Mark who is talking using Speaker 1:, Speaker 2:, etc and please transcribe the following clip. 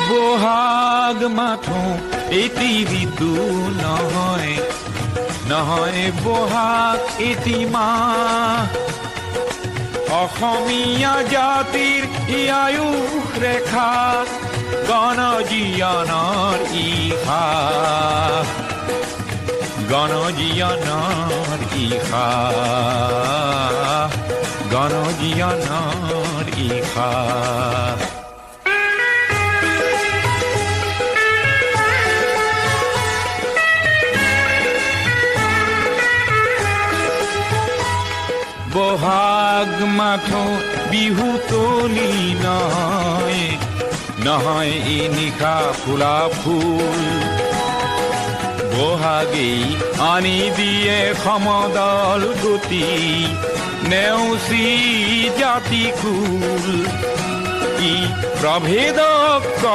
Speaker 1: বহাগ মাথো এটি ঋতু নহয়, নহয় বহাগ এটি মাহ। অসমীয়া জাতিৰ ই আয়ুস ৰেখা, গণ জীৱনৰ ই সাহ, গণ জীৱনৰ ই সাহ, গণ জীৱনৰ ই সাহ। বহাগ মাথো বিহু তলি নহয়, নহয় ই নিশা ফুলা ফুল। বহাগেই আনি দিয়ে সমদল গতি, নেওচি জাতি কুল। ই প্ৰভেদক